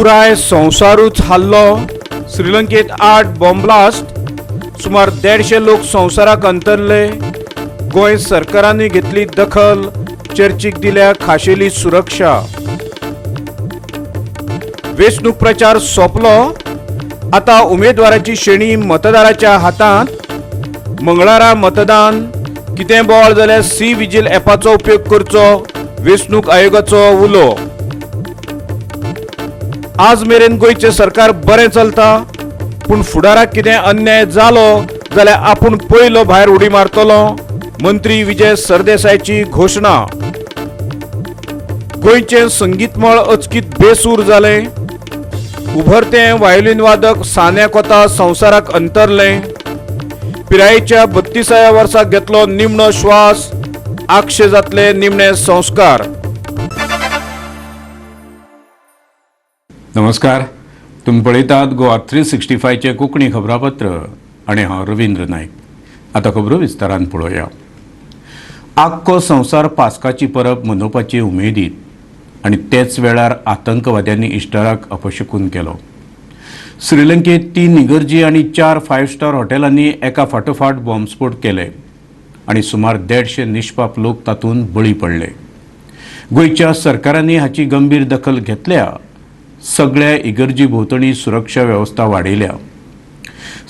पुराय संवसारूच हाल्लो. श्रीलंकेत 8 बॉम्बब्लास्ट, सुमार 150 लोक संवसाराक अंतरले. गोंय सरकारांनी घेतली दखल, चर्चीक दिल्या खाशेली सुरक्षा. वेंचणूक प्रचार सोंपलो, आता उमेदवाराची श्रेणी मतदाराच्या हातांत. मंगळारा मतदान. कितें बोवाळ जाल्यार सी विजील ॲपाचो उपयोग करचो, वेंचणूक आयोगाचो उलो. आज मेरेन गोंयचें सरकार बरें चलता, पूण फुडाराक कितें अन्याय जालो जाल्यार आपूण पयलो भायर उडी मारतलो, मंत्री विजय सरदेसायची घोशणा. गोंयचें संगीत मळ अचकीत बेसूर जालें. उभरतें व्हायोलीन वादक सान्या कोता संवसाराक अंतरलें. पिरायेच्या 32व्या वर्साक घेतलो निमणो श्वास. आक्षे जातले निमणे संस्कार. नमस्कार, तुमी पळयतात गोवा 365चें कोंकणी खबरापत्र आनी हांव रवींद्र नायक. आतां खबरो विस्तारान पळोवया. आख्खो संवसार पास्काची परब मनोवपाची उमेदीत आनी तेच वेळार आतंकवाद्यांनी इश्टराक अपशकून केलो. श्रीलंकेत 3 इगर्जी आनी 4 5 स्टार हॉटेलांनी एका फाटोफाट बॉम्बस्फोट केले आनी सुमार 150 निष्पाप लोक तातूंत बळी पडले. गोंयच्या सरकारांनी हाची गंभीर दखल घेतल्या. सगळ्या इगर्जी भोंवतणी सुरक्षा वेवस्था वाडयल्या.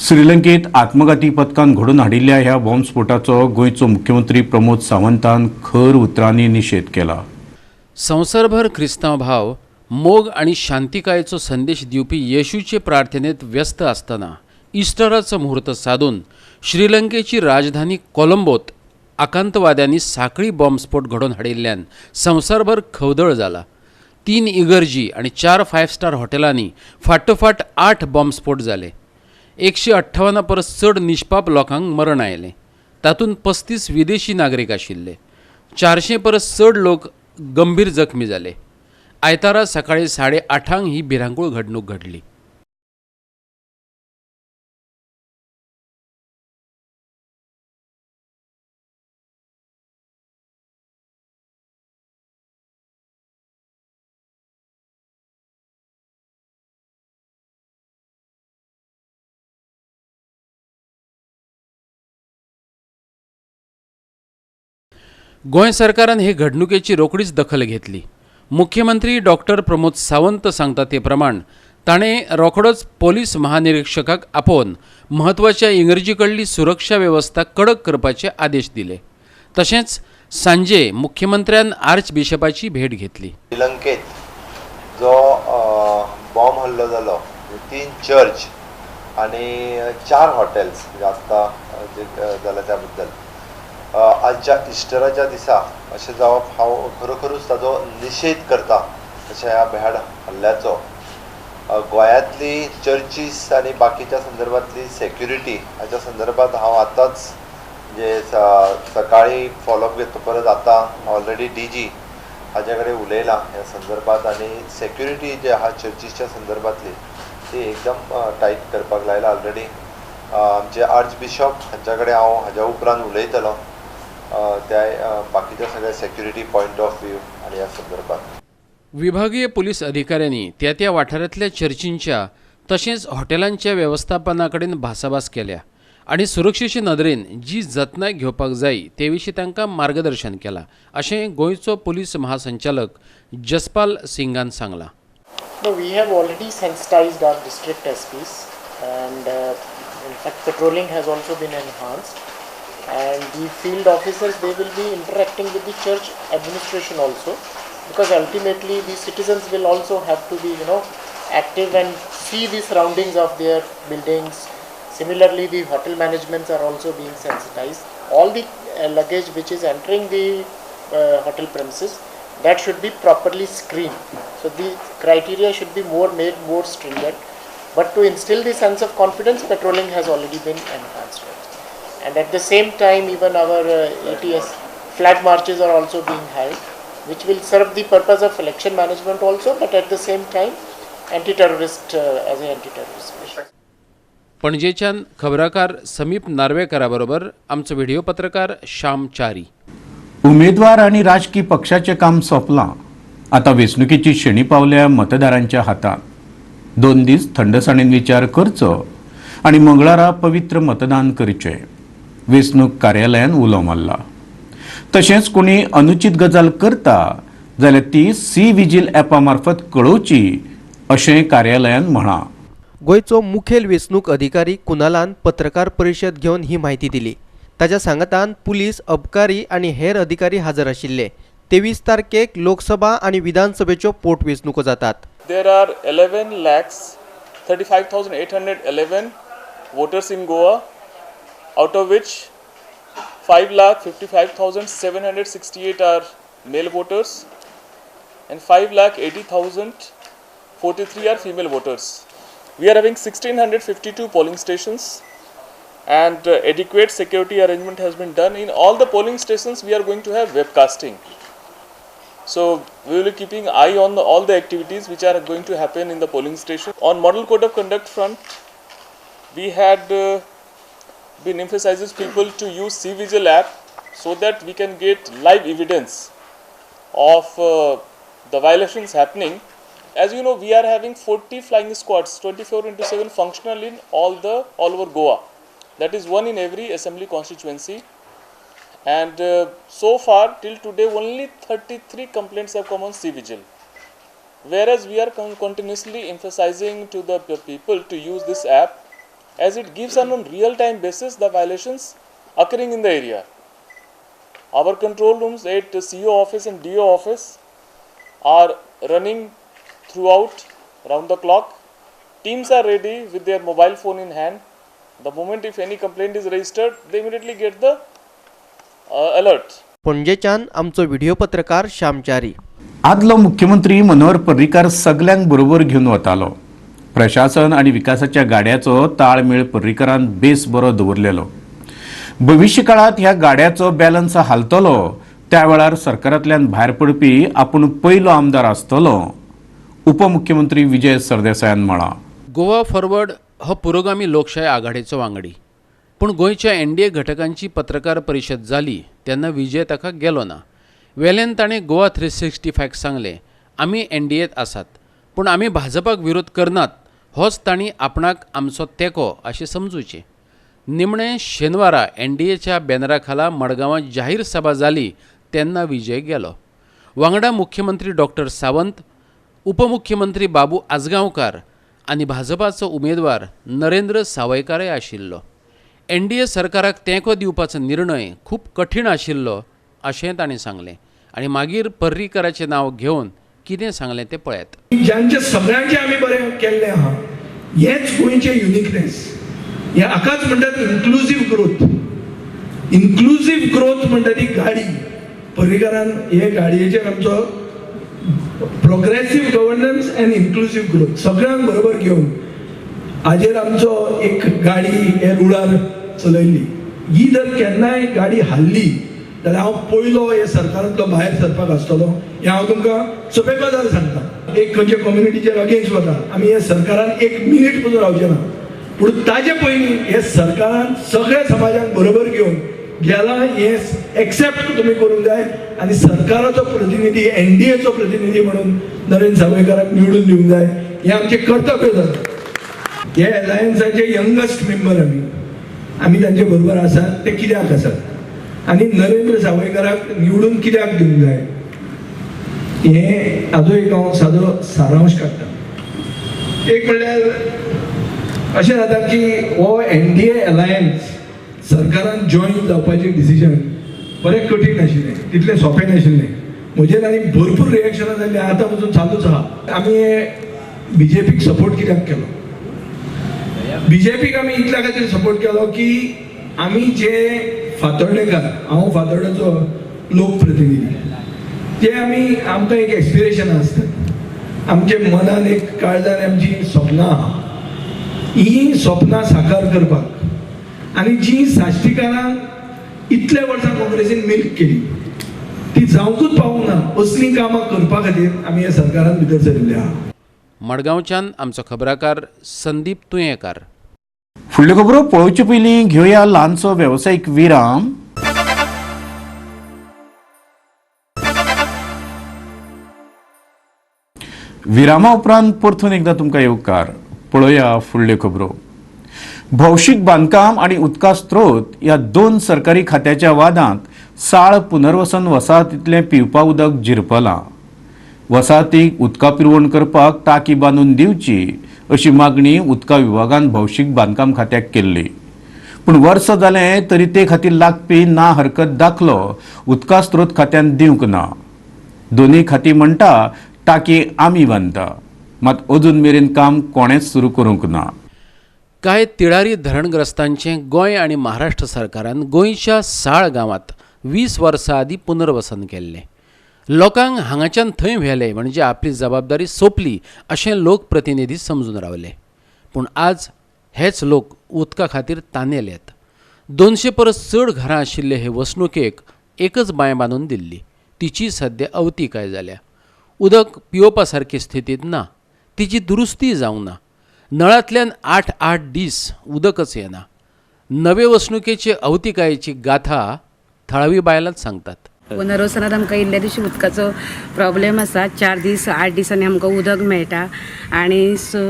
श्रीलंकेत आत्मघाती पथकान घडोवन हाडिल्ल्या ह्या बॉम्बस्फोटाचो गोंयचो मुख्यमंत्री प्रमोद सावंतान खर उतरांनी निशेध केला. संवसारभर क्रिस्तांव भाव मोग आनी शांतिकायेचो संदेश दिवपी येशूचे प्रार्थनेत व्यस्त आसतना इस्टराचो मुहूर्त सादून श्रीलंकेची राजधानी कोलंबोत आकांतवाद्यांनी साखळी बॉम्बस्फोट घडोवन हाडिल्ल्यान संवसारभर खवदळ जाला. 3 इगर्जी आनी 4 5 स्टार हॉटेलांनी फाटोफाट 8 बॉम्बस्फोट जाले. 158 परस चड निष्पाप लोकांक मरण आयलें. तातूंत 35 विदेशी नागरीक आशिल्ले. 400 परस चड लोक गंभीर जखमी जाले. आयतारा सकाळी 8:30 ही भिरांकूळ घडणूक घडली. गोंय सरकारान हे घडणुकेची रोखडीच दखल घेतली. मुख्यमंत्री डॉक्टर प्रमोद सावंत सांगता ते प्रमाण ताणें रोखडोच पोलीस महानिरीक्षकाक आपोवन म्हत्वाच्या इंग्रजी कडली सुरक्षा वेवस्था कडक करपाचे आदेश दिले. तशेंच सांजे मुख्यमंत्र्यान आर्च बिशपाची भेट घेतली. श्रीलंकेत जो बॉम्ब हल्लो जालो, 3 चर्च आनी 4 हॉटेल्स आसता जे जाला त्या बद्दल आजच्या इस्टराच्या दिसा अशें जावप हांव खरोखरूच ताजो निशेध करता. अशें ह्या भ्याड हल्ल्याचो गोंयांतली चर्चीस आनी बाकीच्या संदर्भांतली सेक्युरिटी हाच्या संदर्भात हांव आतांच म्हणजे सकाळी फॉलोअप घेतलो, परत आतां ऑलरेडी डी जी हाज्या कडेन उलयलां ह्या संदर्भात आनी सेक्युरिटी जी आहा चर्चीसच्या संदर्भांतली ती एकदम टायट करपाक लायला. ऑलरेडी आमचे आर्च बिशॉप हांच्या कडेन हांव हाज्या उपरांत उलयतलो त्या बाकीच्या सगळ्या सेक्युरिटी पॉयंट ऑफ व्यू आनी ह्या संदर्भात. विभागीय पोलीस अधिकाऱ्यांनी त्या त्या वाठारांतल्या चर्चींच्या तशेंच हॉटेलांच्या वेवस्थापना कडेन भासाभास केल्या आनी सुरक्षेचे नदरेन जी जतनाय घेवपाक जाय ते विशीं तांकां मार्गदर्शन केलां अशें गोंयचो पोलीस महासंचालक जसपाल सिंगान सांगलां. No, we have already sensitized our district SPs and in fact patrolling has also been enhanced and the field officers, they will be interacting with the church administration also, because ultimately the citizens will also have to be, you know, active and see the surroundings of their buildings. Similarly, the hotel managements are also being sensitized. All the luggage which is entering the hotel premises, that should be properly screened. So the criteria should be made more stringent. But to instill the sense of confidence, patrolling has already been enhanced. And at the same time, even our ATS flag marches are also being held, which will serve the purpose of election management also, but at the same time, anti-terrorist as an anti-terrorist measure. पणजेच्यान खबराकार समीप नार्वेकरा बरोबर आमचो video पत्रकार श्याम चारी. उमेदवार आनी राजकी पक्षाचें काम सोंपलां. आतां वेंचणुकेची शेणी पावल्या मतदारांच्या हातांत. 2 दीस थंडसाणेन विचार करचो आनी मंगळारा पवित्र मतदान करचें, वेंचणूक कार्यालयान उलो मारला. तशेंच कोणी अनुचित गजाल करता जाल्यार ती सी विजील ॲपा मार्फत कळोवची अशें कार्यालयान म्हळां. गोंयचो मुखेल वेंचणूक अधिकारी कुणालान पत्रकार परिशद घेवन ही म्हायती दिली. ताच्या सांगातान पुलीस, अबकारी आनी हेर अधिकारी हजर आशिल्ले. 23 तारखेक लोकसभा आनी विधानसभेच्यो पोटवेंचणुको जातात. There are 11,35,811 voters in Goa, out of which 5,55,768 are male voters and 5,80,043 are female voters. We are having 1,652 polling stations and adequate security arrangement has been done. In all the polling stations we are going to have webcasting. So we will be keeping eye on all the activities which are going to happen in the polling station. On model code of conduct front, we had been emphasizes people to use cVIGIL app so that we can get live evidence of the violations happening. As you know, we are having 40 flying squads, 24/7 functional in all over Goa. That is one in every assembly constituency. And so far till today only 33 complaints have come on cVIGIL, whereas we are continuously emphasizing to the people to use this app as it gives on real time basis the violations occurring in the area. Our control rooms at CO office and DO office are running throughout round the clock. Teams are ready with their mobile phone in hand. The moment if any complaint is registered, they immediately get the alert. पणजेच्यान आमचो video पत्रकार श्यामचारी. आदलो मुख्यमंत्री मनोहर पर्रीकार सगल्यांक बरोबर घेवन वतालो. प्रशासन आनी विकासाच्या गाड्याचो ताळमेळ पर्रीकारान बेस बरो दवरलेलो. भविश्य काळांत ह्या गाड्याचो बॅलन्स हालतलो त्या वेळार सरकारांतल्यान भायर पडपी आपूण पयलो आमदार आसतलो, उपमुख्यमंत्री विजय सरदेसायान म्हळां. गोवा फॉरवर्ड हो पुरोगामी लोकशाय आघाडीचो वांगडी, पूण गोंयच्या एनडीए घटकांची पत्रकार परिशद जाली तेन्ना विजय ताका गेलो ना. वेल्यान ताणें गोवा 365 सांगलें, आमी एनडीएत आसात पूण आमी भाजपाक विरोध करनात, होच तांणी आपणाक आमचो तेंको अशें समजुचें. निमणें शेनवारा एनडीएच्या बॅनरा खाला मडगांवां जाहीर सभा जाली तेन्ना विजय गेलो. वांगडा मुख्यमंत्री डॉक्टर सावंत, उपमुख्यमंत्री बाबू आजगांवकार आनी भाजपाचो उमेदवार नरेंद्र सावयकारय आशिल्लो. एनडीए सरकाराक तेंको दिवपाचो निर्णय खूब कठीण आशिल्लो अशें ताणें सांगलें आनी मागीर पर्रीकराचें नांव घेवन कितें सांगलें तें पळयात. ज्यांचे सगळ्यांचे आमी बरें केल्लें आहा, हेंच गोंयचें युनिकनेस. हे हाकाच म्हणटात इन्क्लुजीव ग्रोथ. इन्क्लुजीव ग्रोथ म्हणटा ती गाडी. पर्रीकारान हे गाडयेचेर आमचो progressive governance and inclusive growth सगळ्यांक बरोबर घेवन हाजेर आमचो एक गाडी हे रुळार चलयल्ली. ही जर केन्नाय गाडी हाल्ली जाल्यार हांव पयलो हे सरकारांतलो भायर सरपाक आसतलो, हें हांव तुमकां सभेबाजार सांगता. एक खंयच्या कम्युनिटीचेर अगेन्स्ट वता, आमी हे सरकारान एक मिनीट पसून रावचे ना, पूण ताजे पयलीं हे सरकारान सगळ्या समाजाक बरोबर घेवन गेला हें एक्सेप्ट तुमी करूंक जाय आनी सरकाराचो प्रतिनिधी, एनडीएचो प्रतिनिधी म्हणून नरेंद्र सावयकाराक निवडून दिवंक जाय, हें आमचें कर्तव्य जाता. हे अलायन्साचे यंगस्ट मेंबर आमी, आमी तांचे बरोबर आसात, ते कित्याक आसात आनी नरेंद्र सावयकाराक निवडून कित्याक दिवंक जाय हें हाजो एक हांव सादो सारांश काडटा. एक म्हणल्यार अशें जाता की हो एनडीए अलायन्स सरकारान जॉईन जावपाचें डिसिजन बरें कठीण आशिल्लें, तितलें सोंपें नाशिल्लें. म्हजेर आनी भरपूर रिएक्शनां जाल्लीं, आतां पसून चालूच आहा. आमी बीजेपीक सपोर्ट कित्याक केलो? बीजेपीक आमी इतल्या खातीर सपोर्ट केलो की आमी जे फातोर्डेकार, हांव फातोर्डेचो लोकप्रतिनिधी, ते आमी आमकां एक एस्पिरेशन आसता, आमच्या मनान एक काळजान आमची सपनां आहा, ही सपनां साकार करपाक आनी जी साश्टीकारांक इतल्या वर्सां काँग्रेसीन मिल्क केली ती जावंकूच पावूंक ना, असलीं कामां करपा खातीर आमी ह्या सरकारान भितर सरिल्ले आहा. मडगांवच्यान आमचो खबराकार संदीप तुयेंकार. फुडल्यो खबरो पळोवचे पयलीं घेवया ल्हानसो वेवसायीक विराम. विरामा उपरांत परतून एकदां तुमकां येवकार. पळोवया फुडल्यो खबरो. भौशीक बांदकाम आनी उदका स्त्रोत ह्या दोन सरकारी खात्याच्या वादांत साळ पुनर्वसन वसाहतींतलें पिवपा उदक झिरपलां. वसाहतीक उदका पुरवण करपाक टाकी बांदून दिवची अशी मागणी उदका विभागान भौशीक बांदकाम खात्याक केल्ली, पूण वर्स जालें तरी ते खातीर लागपी ना हरकत दाखलो उदका स्त्रोत खात्यान दिवंक ना. दोनूय खातीं म्हणटा टाकी आमी बांदता, मात अजून मेरेन काम कोणेंच सुरू करूंक ना. कांय तिळारी धरणग्रस्तांचें गोंय आनी महाराष्ट्र सरकारान गोंयच्या साळ गांवांत 20 वर्सां आदीं पुनर्वसन केल्लें. लोकांक हांगाच्यान थंय व्हेले म्हणजे आपली जबाबदारी सोंपली अशें लोकप्रतिनिधी समजून रावले, पूण आज हेच लोक उदका खातीर तानेल्यात. 200 परस चड घरां आशिल्ले हे वसणुकेक एकच बांय बांदून दिल्ली, तिची सद्या अवतिकाय जाल्या. उदक पिवपा सारकी स्थितींत ना, तिची दुरुस्ती जावंक ना. नळांतल्यान 8-8 दीस उदकच येना. नवे वसणुकेचे अवतिकायेची गाथा थळावी बायलांच सांगतात. पुनर्वसनात आमकां इल्ल्या दिवशी उदकाचो प्रॉब्लेम आसा. 4 दीस 8 दिसांनी आमकां उदक मेळटा आनी सो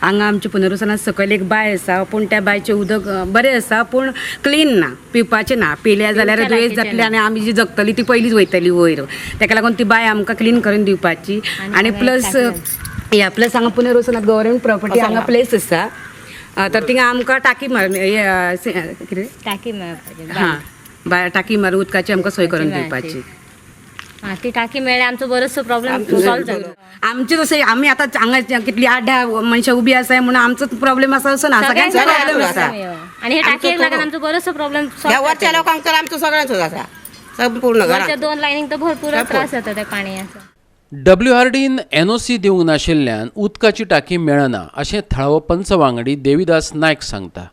हांगा आमच्या पुनर्वसनात सकयल एक बांय आसा, पूण त्या बांयचें उदक बरें आसा पूण क्लीन ना, पिवपाचें ना. पिल्या जाल्यार दुयेंस जातलें आनी आमी जी जगतली ती पयलींच वयतली वयर. ताका लागून ती बांय आमकां क्लीन करून दिवपाची. आनी प्लस ह्या प्लस हांगा पुनर्वसनात गव्हर्मेंट प्रॉपर्टी हांगा प्लेस आसा, तर थिंगा आमकां टाकी मार कितें टाकी मारपाची, हां बाय टाकी मारून उदकाची आमकां सोय करून दिवपाची. ती टाकी मेळ्ळ्यार आमचो बरोचसो प्रॉब्लेम सॉल्व जालो. आमचे जशें आमी आतां हांगा कितली 8-10 मनशां उबी आसाय म्हणून आमचो प्रॉब्लेम आसा असो ना, सगळ्यांचो प्रॉब्लेम आसा. आनी हे टाकयेक लागून आमचो बरोचसो प्रॉब्लेम सॉल्व. वरच्या लोकांक तर आमचो सगळ्यांचोच आसा, संपूर्ण वरच्या 2 लायनींक तर भरपूर त्रास जाता त्या पाणयाचो. WRDन NOC दिवंक नाशिल्ल्यान उदकाची टाकी मेळना अशें थळावो पंच वांगडी देवीदास नायक सांगता.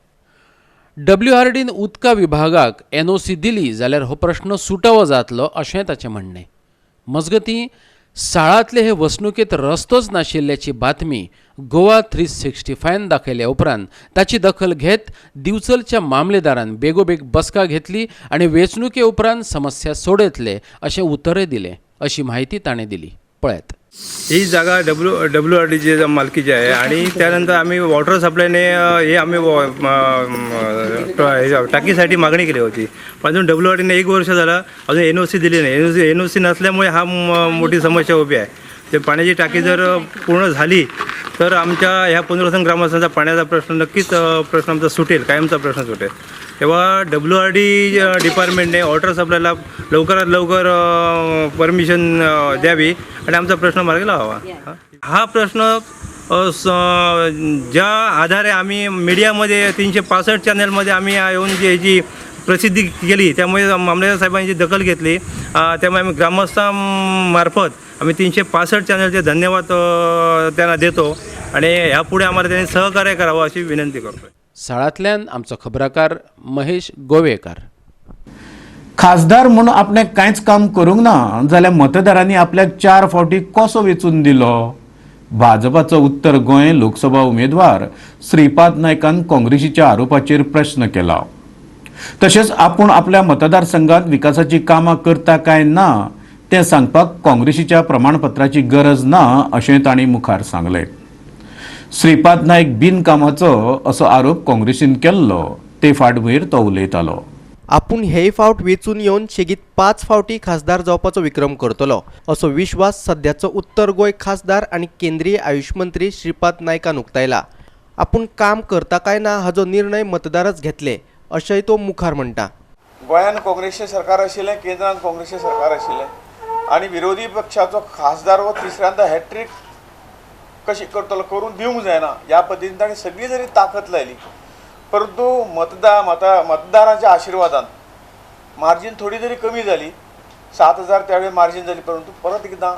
WRDन उदका विभागाक NOC दिली जाल्यार हो प्रश्न सुटावो जातलो अशें ताचें म्हणणें. मजगतीं साळांतले हे वसणुकेंत रस्तोच नाशिल्ल्याची बातमी गोवा 365 दाखयल्या उपरांत ताची दखल घेत दिवचलच्या मामलेदारान बेगोबेग बसका घेतली आनी वेंचणुके उपरांत समस्या सोडयतले अशें उतरय दिलें अशी म्हायती ताणें दिली. पळयात. ही जागा WRDची मालकीची आहे आणि त्यानंतर आम्ही वॉटर सप्लायने हे आम्ही टाकीसाठी मागणी केली होती, पण अजून WRDने 1 वर्ष झालं अजून NOC दिली नाही. NOC नसल्यामुळे हा मोठी समस्या उभी आहे. ते पाण्याची टाकी जर पूर्ण झाली तर आमच्या ह्या पुनर्वसन ग्रामस्थांचा पाण्याचा प्रश्न नक्कीच प्रश्न आमचा सुटेल, कायमचा प्रश्न सुटेल. तेव्हा WRD डिपार्टमेंटने वॉटर सप्लायला लवकरात लवकर परमिशन द्यावी आणि आमचा प्रश्न मार्गी लावावा. हा प्रश्न ज्या आधारे आम्ही मीडियामध्ये 365 चॅनलमध्ये आम्ही येऊन जी जी प्रसिद्धी केली त्यामुळे मामलेदार साहेबांची दखल घेतली. त्यामुळे आम्ही ग्रामस्थांमार्फत आम्ही 365 चॅनलचे धन्यवाद त्यांना देतो आणि ह्यापुढे आम्हाला त्यांनी सहकार्य करावं अशी विनंती करतो. साळांतल्यान आमचो खबराकार महेश गोवेकार. खासदार म्हणून आपणें कांयच काम करूंक ना जाल्यार मतदारांनी आपल्याक 4 फावटी कसो वेंचून दिलो? भाजपाचो उत्तर गोंय लोकसभा उमेदवार श्रीपाद नायकान काँग्रेसीच्या आरोपाचेर प्रश्न केला. तशेंच आपूण आपल्या मतदारसंघात विकासाची कामां करता काय ना तें सांगपाक काँग्रेसीच्या प्रमाणपत्राची गरज ना अशें तांणी मुखार सांगलें. श्रीपाद नायक बिनकामाचो असो आरोप काँग्रेसीन केल्लो ते फाटभुंयेर तो उलयतालो. आपूण हेय फावट वेंचून येवन शेगीत 5 फावटी खासदार जावपाचो विक्रम करतलो असो विश्वास सद्याचो उत्तर गोंय खासदार आनी केंद्रीय आयुष मंत्री श्रीपाद नायकान उक्तायला. आपूण काम करता काय ना हाजो निर्णय मतदारच घेतले अशेंय तो मुखार म्हणटा. गोंयांत काँग्रेसचें सरकार आशिल्लें, केंद्रांत काँग्रेसचें सरकार आशिल्लें आनी विरोधी पक्षाचो खासदार हो तिसऱ्यांदा हॅट्रीक कशी करतलो, करून दिवंक जायना ह्या पद्दतीन ताणें सगळी जरी ताकद लायली परंतु मतदारांच्या आशिर्वादान मार्जीन थोडी जरी कमी जाली, 7,000 त्यावेळी मार्जीन जाली, परंतु परत एकदां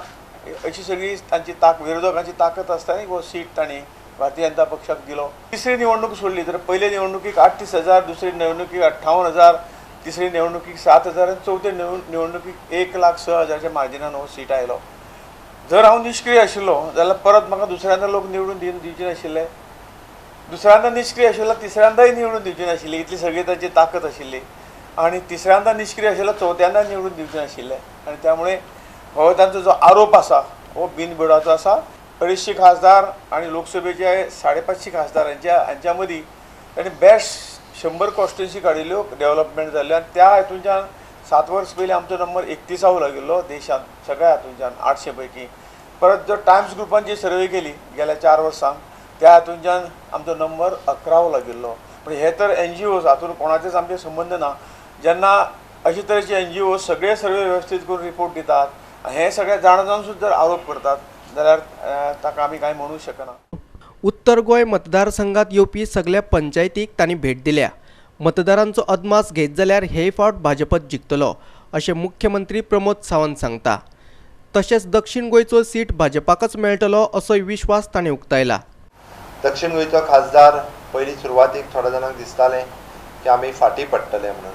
अशी सगळी तांची विरोधकांची ताकद आसतना हो सीट तांणी भारतीय जनता पक्षाक दिलो. तिसरी निवडणूक सोडली तर पयले निवडणुकीक 38,000, दुसरी निवडणुकीक 58,000, तिसरी निवडणुकीक 7,000 आनी चवथे निवडणुकीक 1,06,000च्या मार्जिनान हो सीट आयलो. जर हांव निश्क्रीय आशिल्लो जाल्यार परत म्हाका दुसऱ्यांदा लोक निवडून दिवचे नाशिल्ले, दुसऱ्यांदा निश्क्रीय आशिल्लो तिसऱ्यांदाय निवडून दिवचे नाशिल्ले, इतली सगळी तांची ताकद आशिल्ली. आनी तिसऱ्यांदा निश्क्रीय आशिल्लो चवथ्यांदा निवडून दिवचे नाशिल्ले आनी त्यामुळे हो तांचो जो आरोप आसा हो बिनबुडाचो आसा. 250 खासदार आनी लोकसभेचे 550 खासदार हांच्या मदीं तांणी बेस्ट 100 कॉन्स्टिट्युएन्सी काडिल्ल्यो, डेव्हलपमेंट जाल्ल्यो आनी त्या हितूनच्यान 7 वर्स पयलीं आमचो नंबर 31वो लागिल्लो देशांत सगळ्या हातूंच्यान 800 पैकी. परत जर टायम्स ग्रुपान जी सर्वे केली गेल्या 4 वर्सांक त्या हातूंच्यान आमचो नंबर 11वो लागिल्लो. पण हे तर NGOs हातून कोणाचेच आमचे संबंद ना. जेन्ना अशे तरेचे NGOs सगळे सर्वे वेवस्थीत करून रिपोर्ट दितात, हे सगळे जाणा जावन सुद्दां जर आरोप करतात जाल्यार ताका आमी कांय म्हणूंक शकना. उत्तर गोंय मतदारसंघात येवपी सगळ्या पंचायतीक तांणी भेट दिल्या. मतदारांचो अदमास घेत जाल्यार हे फावट भाजपच जिखतलो अशें मुख्यमंत्री प्रमोद सावंत सांगता. तशेंच दक्षिण गोंयचो सीट भाजपाकच मेळटलो असोय विश्वास तांणी उक्तायला. दक्षिण गोंयचो खासदार पयलीं सुरवातीक थोड्या जाणांक दिसतालें की आमी फाटीं पडटले म्हणून,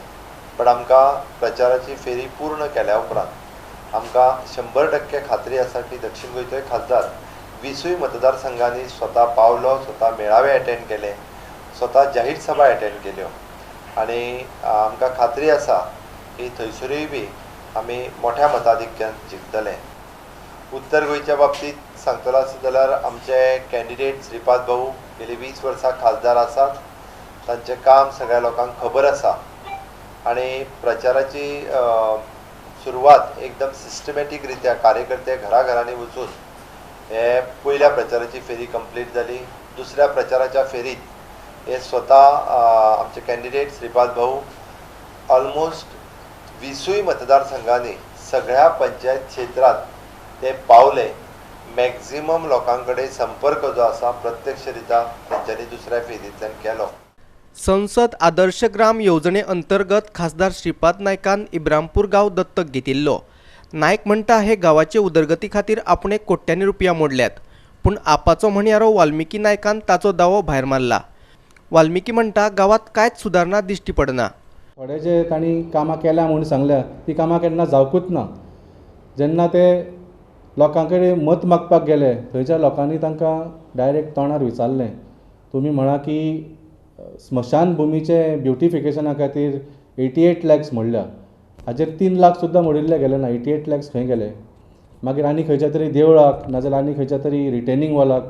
पण आमकां प्रचाराची फेरी पूर्ण केल्या उपरांत आमकां 100% खात्री आसा की दक्षिण गोंयचोय खासदार 20 मतदारसंघांनी स्वता पावलो, स्वता मेळावे अटेंड केले, स्वता जाहीर सभा अटेंड केल्यो आनी आमकां खात्री आसा की थंयसरूय बी आमी मोठ्या मताधिक्यान जिखतले. उत्तर गोंयच्या बाबतींत सांगतलो आसत जाल्यार आमचे कॅन्डिडेट श्रीपाद भाऊ गेली 20 वर्सां खासदार आसात, तांचें काम सगळ्या लोकांक खबर आसा आनी प्रचाराची सुरवात एकदम सिस्टमॅटीक रित्या कार्यकर्ते घराघरांनी वचून हे पयल्या प्रचाराची फेरी कंप्लीट जाली. दुसऱ्या प्रचाराच्या फेरीत हे स्वता आमचे कॅन्डिडेट श्रीपाद भाऊ ऑलमोस्ट 20 मतदारसंघांनी सगळ्या पंचायत क्षेत्रांत ते पावले. मॅक्झिमम लोकां कडेन संपर्क जो आसा प्रत्यक्षरित्या तेंच्यांनी दुसऱ्या फेरींतल्यान केलो. संसद आदर्श ग्राम येवजणे अंतर्गत खासदार श्रीपाद नायकान इब्रामपूर गांव दत्तक घेतिल्लो. नायक म्हणटा हे गांवाचे उदरगती खातीर आपणे कोट्यांनी रुपया मोडल्यात, पूण आपाचो म्हणयारो वाल्मिकी नायकान ताचो दावो भायर मारला. वाल्मिकी म्हणटा गांवांत कांयच सुदारणा दिश्टी पडना. थोडे जे तांणी कामां केल्या म्हूण सांगल्या ती कामां केन्ना जावकूच ना. जेन्ना ते लोकां कडेन मत मागपाक गेले थंयच्या लोकांनी तांकां डायरेक्ट तोंडार विचारलें, तुमी म्हणा की स्मशानभुमीचे ब्युटिफिकेशना खातीर 88 लॅक्स म्हणल्या, हाजेर 3 लाख सुद्दां मोडिल्ले गेले ना. 88 लॅक्स खंय गेले? मागीर आनी खंयच्या तरी देवळाक नाजाल्यार आनी खंयच्या तरी रिटेनिंग वॉलाक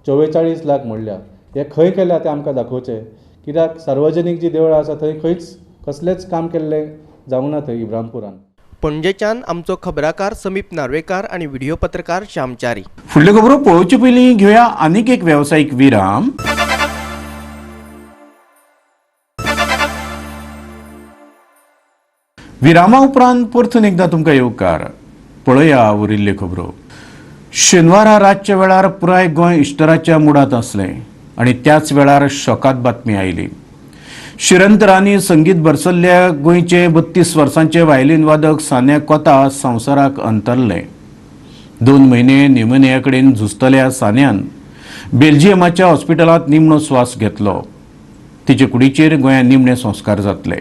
44 लाख म्हणल्या. हे खंय केल्या ते आमकां दाखोवचें, कित्याक सार्वजनीक जी देवळां आसा थंय खंयच कसलेंच काम केल्लें जावंक ना थंय इब्रामपुरान. पणजेच्यान आमचो खबराकार समीप नार्वेकार आनी व्हिडिओ पत्रकार श्यामचारी. फुडल्यो खबरो पळोवचे पयलीं घेवया आनीक एक वेवसायीक विराम. विरामा उपरांत परतून एकदां तुमकां येवकार. पळया उरिल्ल्यो खबरो. शेनवारा रातच्या वेळार पुराय गोंय इश्टराच्या मुडांत आसलें आनी त्याच वेळार शॉकात बातमी आयली. शिरंतरांनी संगीत भरसल्ल्या गोंयचे 32 वर्सांचे व्हायलीन वादक सान्या कोता संवसाराक अंतरले. 2 म्हयने न्युमोनिया कडेन झुजतल्या सान्यान बेल्जियमाच्या हॉस्पिटलांत निमणो स्वास घेतलो. तिचे कुडीचेर गोंयांत निमणे संस्कार जातले.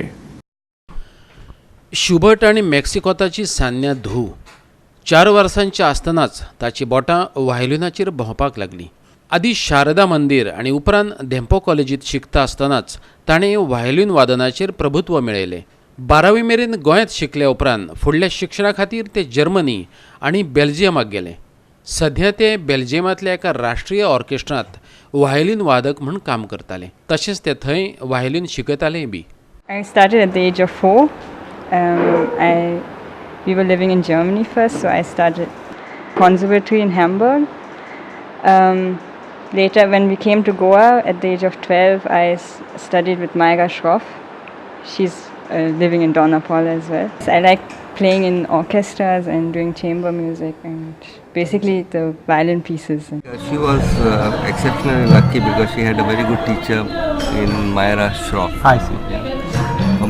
शुबर्ट आनी मेक्सिकोताची सान्या धूव 4 वर्सांची आसतनाच ताची बोटां व्हायलिनाचेर भोंवपाक लागलीं. आदी शारदा मंदिर आनी उपरांत धेंपो कॉलेजींत शिकता आसतनाच ताणें व्हायलीन वादनाचेर प्रभुत्व मेळयलें. 12वी मेरेन गोंयांत शिकल्या उपरांत फुडल्या शिक्षणा खातीर ते जर्मनी आनी बेल्जियमाक गेले. सध्या ते बेल्जियमांतल्या एका राष्ट्रीय ऑर्केस्ट्रांत व्हायलीन वादक म्हूण काम करताले. तशेंच ते थंय व्हायलीन शिकयतालेय बी. I started at the age of 4. We were living in Germany first, so I started conservatory in Hamburg. Later, when we came to Goa at the age of 12, I studied with Myra Shroff. She's living in Dona Paula as well. So I like playing in orchestras and doing chamber music and basically the violin pieces. She was exceptionally lucky because she had a very good teacher in Myra Shroff. I see. Yeah.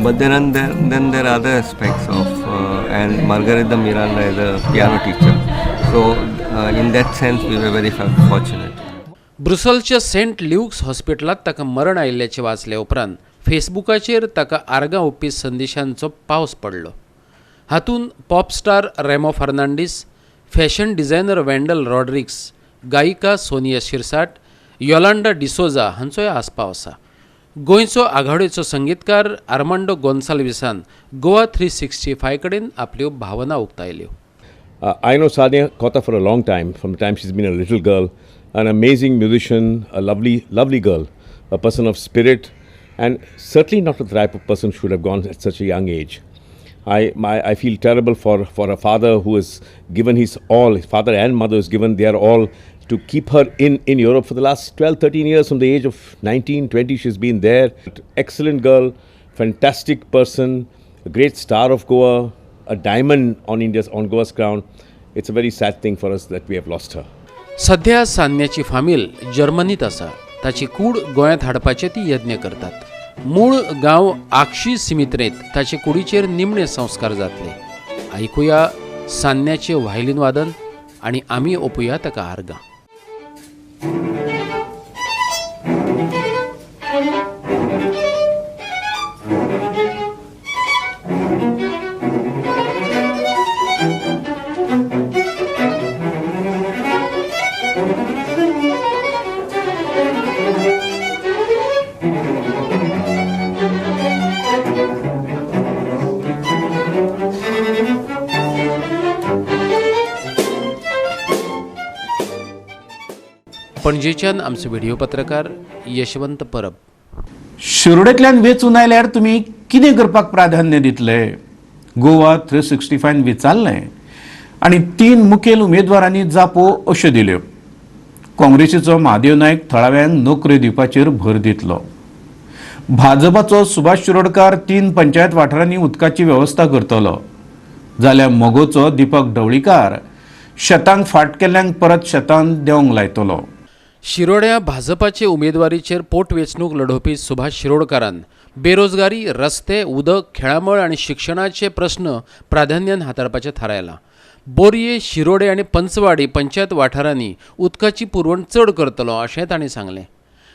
But then there are other aspects of, and Margarita Miranda is a piano teacher. So in that sense we were very fortunate. ब्रुसलच्या Saint Luke's हॉस्पिटलांत ताका मरण आयिल्ल्याचें वाचल्या उपरांत फेसबुकाचेर ताका आर्गां ओंपपी संदेशांचो पावस पडलो. हातूंत pop star Remo Fernandes, fashion designer Wendell Rodrigues, गायिका सोनिया शिरसाट, योलांडा डिसोजा हांचोय आस्पाव आसा. गोंयचो आघाडेचो संगीतकार आर्मांडो गोन्साल्विसान गोवा 365 कडेन आपल्यो भावना उक्तायल्यो. I know Sania Kota for a long time, from the time she's been a little girl, an amazing musician, a lovely, lovely girl, a person of spirit, and certainly not the type of person who should have gone at such a young age. I feel terrible for her father, who has given his all, his father and mother has given their all to keep her in Europe for the last 12, 13 years. From the age of 19, 20, she's been there. Excellent girl, fantastic person, a great star of Goa, a diamond on Goa's crown. It's a very sad thing for us that we have lost her. सध्या सान्याची फामील जर्मनीत आसा. ताची कूड गोंयांत हाडपाचे ती यत्न करतात. मूळ गांव आक्षी सिमित्रेंत ताचे कुडीचेर निमणे संस्कार जातले. आयकुया सान्याचे व्हायलीन वादन आनी आमी ओपुया ताका आर्गां. पणजेच्यान आमचो व्हिडिओ पत्रकार यशवंत परब. शिरोडेंतल्यान वेंचून आयल्यार तुमी कितें करपाक प्राधान्य दितले? गोवा 365 विचारलें आनी 3 मुखेल उमेदवारांनी जापो अश्यो दिल्यो. काँग्रेसीचो महादेव नायक थळाव्यांक नोकऱ्यो दिवपाचेर भर दितलो. भाजपाचो सुभाष शिरोडकार 3 पंचायत वाठारांनी उदकाची वेवस्था करतलो. जाल्यार मगोचो दीपक ढवळीकार शेतांक फाट केल्ल्यांक परत शेतांत देंवंक लायतलो. शिरोड्या भाजपाचे उमेदवारीचेर पोटवेंचणूक लढोवपी सुभाष शिरोडकारान बेरोजगारी, रस्ते, उदक, खेळामळ आनी शिक्षणाचे प्रस्न प्राधान्यान हाताळपाचें थारायलां. बोरये, शिरोडे आनी पंचवाडी पंचायत वाठारांनी उदकाची पुरवण चड करतलो अशें तांणी सांगलें.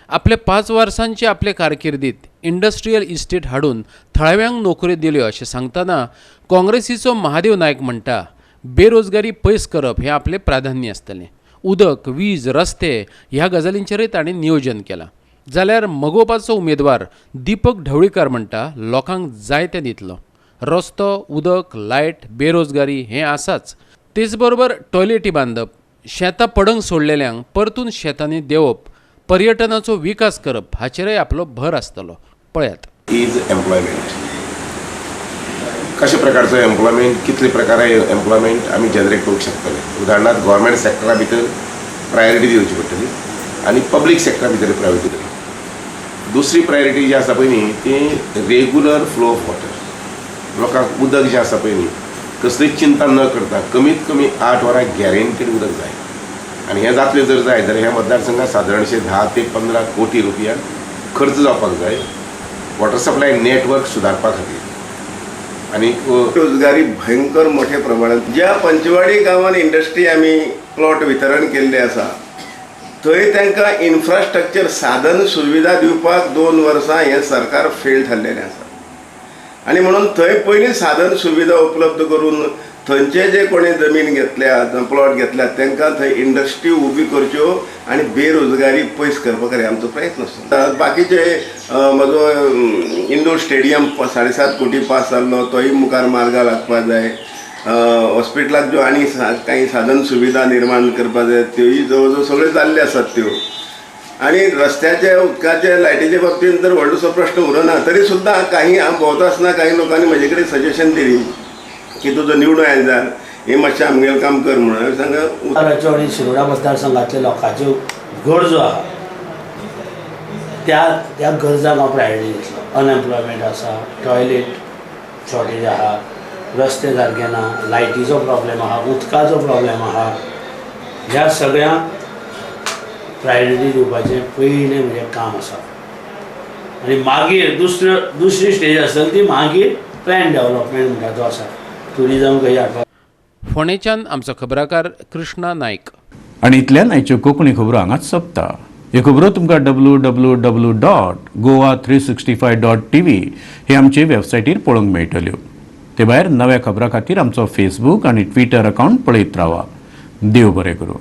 आपल्या 5 वर्सांचे आपले कारकिर्दीत इंडस्ट्रियल इस्टेट हाडून थळाव्यांक नोकऱ्यो दिल्यो अशें सांगतना काँग्रेसीचो महादेव नायक म्हणटा, बेरोजगारी पयस करप हें आपलें प्राधान्य आसतलें. उदक, वीज, रस्ते ह्या गजालींचेरय ताणें नियोजन केलां. जाल्यार मगोपाचो उमेदवार दीपक ढवळीकार म्हणटा, लोकांक जाय तें दितलो. रस्तो, उदक, लायट, बेरोजगारी हें आसाच, तेच बरोबर टॉयलेटी बांदप, शेतां पडंग सोडलेल्यांक परतून शेतांनी देंवप, पर्यटनाचो विकास करप हाचेरय आपलो भर आसतलो. पळयात. Is employment, कशा प्रकारचो एम्प्लॉयमेंट, कितले प्रकार एम्प्लॉयमेंट आमी जनरेट करूंक शकतले. उदाहरणार्थ गव्हर्मेंट सेक्टरा भितर प्रायोरिटी दिवची पडटली आनी पब्लीक सेक्टरा भितर प्रायोरिटी दिवची. दुसरी प्रायोरिटी जी आसा पळय न्ही ती रेगुलर फ्लो ऑफ वॉटर. लोकांक उदक जें आसा पळय न्ही कसलीच चिंता न करता कमीत कमी 8 वरां गॅरंटीड उदक जाय. आनी हें जातलें जर जाय जाल्यार ह्या मतदारसंघात सादारणशे 10 ते 15 कोटी रुपया खर्च जावपाक जाय वॉटर सप्लाय नेटवर्क सुदारपा खातीर. आनी बेरोजगारी भयंकर मोठ्या प्रमाणात ज्या पंचवाडी गांवान इंडस्ट्री आमी प्लॉट वितरण केल्ले आसा थंय तांकां इन्फ्रास्ट्रक्चर साधन सुविधा दिवपाक 2 वर्सां हें सरकार फेल थारलेलें आसा. आनी म्हणून थंय पयलीं साधन सुविधा उपलब्ध करून थंयचे जे कोणी जमीन घेतल्या, प्लॉट घेतल्या तांकां थंय इंडस्ट्री उबी करच्यो आनी बेरोजगारी पयस करपा खातीर आमचो प्रयत्न आसता. बाकीचे म्हजो इंडोर स्टेडियम 7.5 कोटी पास जाल्लो तोय मुखार मार्गा लागपाक जाय. हॉस्पिटलाक ज्यो आनी कांय साधन सुविधा निर्माण करपाक जाय त्योय जवळ जवळ सगळ्यो जाल्ल्यो आसात त्यो. आनी रस्त्याचे, उदकाचे, लायटीचे बाबतींत तर व्हडलोसो प्रश्न उरना. तरी सुद्दां काही हांव भोंवता आसतना काही लोकांनी म्हजे कडेन सजेशन दिली की तुजो निवडून आयलो जाल्यार हें मातशें आमगेलें काम कर म्हणून. हांवें सांगलें, उत्तराच्यो आनी शिरोडा मतदारसंघांतल्या लोकांच्यो गरजो आहा त्या त्या गरजांक हांव प्रायोरिटी दितलो. अनएम्प्लॉयमेंट आसा, टॉयलेट शॉर्टेज आहा, रस्ते सारके ना, लायटीचो प्रॉब्लेम आहा, उदकाचो प्रॉब्लेम आहा. ह्या सगळ्यांक प्रायोरिटी दिवपाचें पयलें म्हजें काम आसा. आनी मागीर दुसरी स्टेज आसतली ती मागीर प्लॅन डेवलपमेंट म्हणटा तो आसा, ट्युरिजम खंय हाडपाक. फोंडेच्यान आमचो खबराकार कृष्णा नायक. आनी इतल्यान आयच्यो कोंकणी खबरो हांगाच सोंपता. ह्यो खबरो तुमकां www.goa365.tv हे आमचे वेबसायटीर पळोवंक मेळटल्यो. ते भायर नव्या खबरां खातीर आमचो फेसबूक आनी ट्विटर अकावंट पळयत रावा. देव बरें करूं.